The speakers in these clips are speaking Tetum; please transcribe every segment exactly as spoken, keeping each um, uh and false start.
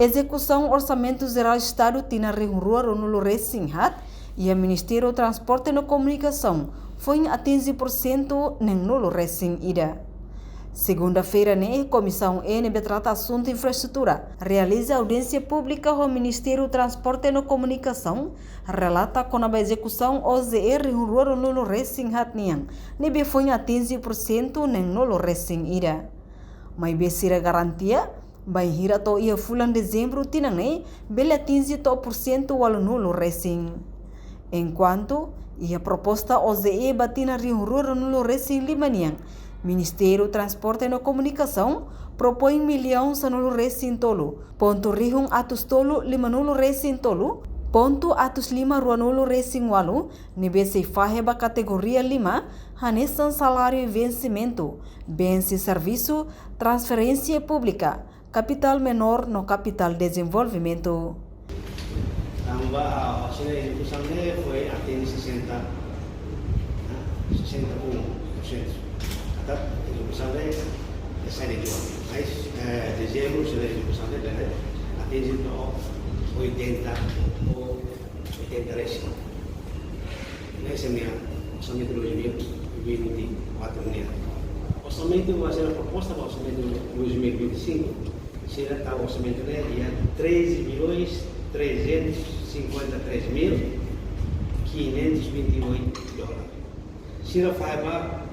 Ezekusaun Orsamentu Jerál Estadu tinan rihun rua ruanulu resin haat iha Ministériu Transporte no Komunikasaun foin atinje pursentu neen nulu resin ida. Segunda-feira ne'e, Komisaun E ne'ebé trata asuntu infraestrutura realiza audiénsia públika ho Ministériu Transporte no Komunikasaun, relata kona-ba ezekusaun O J E rihun rua ruanulu resin haat nian, ne'ebé foin atinje pursentu neen nulu resin ida. Maibé sira garantia, bainhira to'o iha fulan Dezembru tinan ne'e, bele atinje to'o pursentu ualunulu resin. Enkuantu iha proposta O J E ba tinan rihun rua ruanulu resin lima nian, Ministériu Transporte no Komunikasaun propoin millaun sanulu resin tolu pontu rihun atus tolu limanulu resin tolu pontu atus lima ruanulu resin ualu, ne'ebé sei fahe ba kategoria lima, hanesan saláriu vensimentu, bense servisu, transferénsia públika, kapitál menór no kapitál dezenvolvimentu. Tanba, ah, sira ezekusaun ne'e foin atinje sesenta, ah, sesenta e um por cento. Entaun ezekusaun ne'e, eh, sai de jogo. Mas, eh, Dezembru sira ezekusaun ne'e bele atinje to'o oitenta ou oitenta resin. Ne'e sira-nia orsamentu dois mil e vinte e quatro nian. Orsamentu ba sira proposta ba orsamentu dois mil e vinte e cinco, sira tau orsamentu ne'e iha treze milhões trezentos e cinquenta e três mil quinhentos e vinte e oito dólares. Sira fahe ba,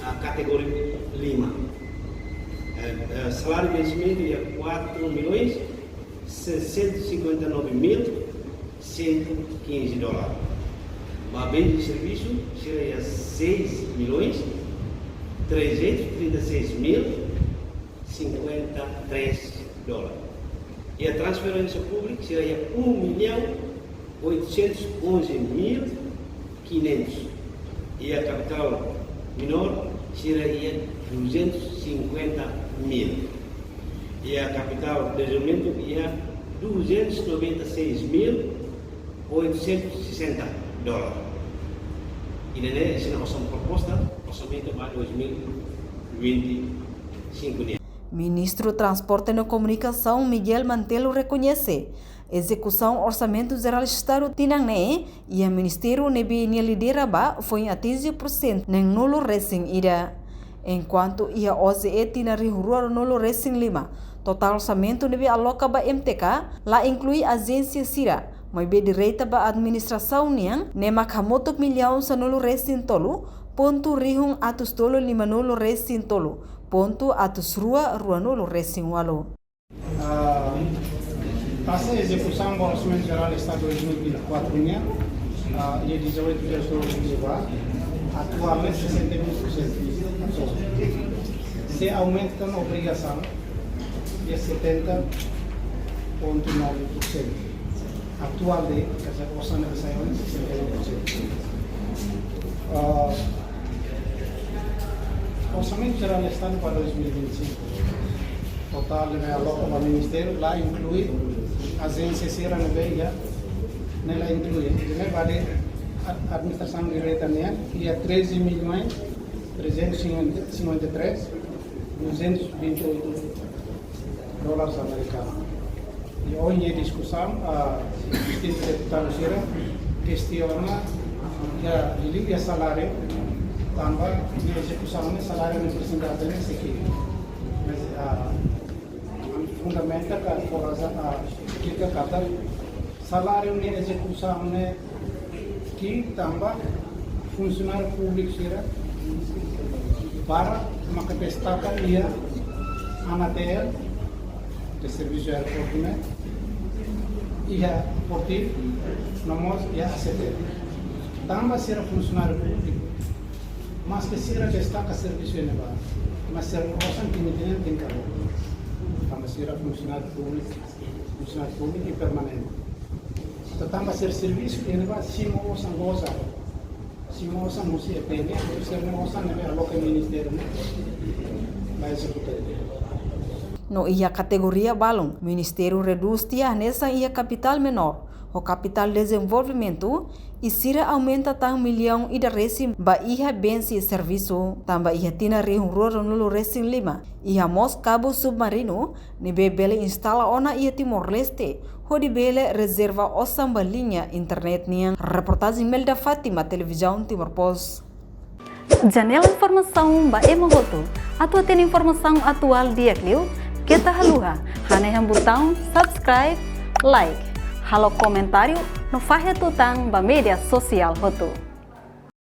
ah, kategoria lima. Eh, eh, saláriu vensimentu iha quatro milhões seiscentos e cinquenta e nove mil cento e quinze dólares. Ba bense servisu, sira iha seis milhões trezentos e trinta e seis mil cinquenta e três dólares. Iha transferénsia públika, sira iha um milhão oitocentos e onze mil quinhentos. Iha kapitál menór, sira iha duzentos e cinquenta mil. Iha kapitál dezenvolvimentu, iha duzentos e noventa e seis mil oitocentos e sessenta dólares. Ida-ne'e sira-nia orsamentu proposta, orsamentu ba dois mil e vinte e cinco nian. Ministru Transporte no Komunikasaun Miguel Mantello rekoñese, ezekusaun Orsamentu Jerál Estadu tinan ne'e iha ministériu ne'ebé nia lidera ba foin atinje pursentu neen nulu resin ida. Enkuantu iha O J E tinan rihun rua ruanulu resin lima, totál orsamentu ne'ebé aloka ba M T K, la inklui ajénsia sira, maibé direta ba administrasaun nian, ne'e mak hamutuk millaun sanulu resin tolu pontu rihun atus tolu limanulu resin tolu pontu atus rua ruanulu resin ualu. Ah, taxa ezekusaun ba Orsamentu Jerál Estadu dois mil e vinte e quatro nian, ah, iha dezoito de outubro de ba, atuál ne'e sessenta e um por cento. Se aumenta na obrigasaun, iha setenta ponto nove por cento. Atuál de, quer dizer, osan ne'ebé sai ohin, sessenta e um por cento. Ah, Orsamentu Jerál Estadu para dois mil e vinte e cinco. Totál ne'ebé aloka ba ministériu, la inklui ajénsia sira ne'ebé iha, ne'e la inklui. Ne'ebé ba de a-, administrasaun direta nian, iha treze milhões trezentos e cinquenta e três, duzentos e vinte e oito dólares amerikanu. I ohin iha diskusaun, ah, distintu deputadu sira kestiona, iha, liuliu iha saláriu, tanba iha ezekusaun ne'e saláriu ne'e apresentadu ne'e sei ki'ik. Mas, ah, ami fundamenta ka forasa, ah, ki'ik katak saláriu ne'e ezekusaun ne'e ki'ik tanba funsionáriu públiku sira barak maka destaka iha ANATL, de servisu aeroportu ne'e, iha Portil, no mós iha ACTL. Tanba sira funsionáriu públiku, maske sira destaka servisu iha ne'ebá, mas sira-nia osan tenke, tenke, tenke. Tanba sira funsionáriu públiku, funsionáriu públiku i permanente. Entaun tanba sira servisu iha ne'ebá, simu osan goza. Simu osan husi E P N, sira-nia osan ne'ebé aloka ministériu ne'e ba ezekuta. No iha kategoria balun, ministériu redús tiha hanesan iha kapitál menór, ho kapitál dezenvolvimentu, i sira aumenta tan millaun ida resin ba iha bensi servisu, tanba iha tinan rihun rua ruanulu resin lima, iha mós kabu submarinu, ne'ebé bele instala ona iha Timor-Leste, hodi bele rezerva osan ba liña internet nian. Reportajen Melda Fátima, Televizaun Timor Post. Janela informasaun ba ema hotu. Atu hatene informasaun atuál di'ak liu, keta haluha hanehan butaun subscribe, like, halo komentáriu no fahe tutan ba média sosiál hotu.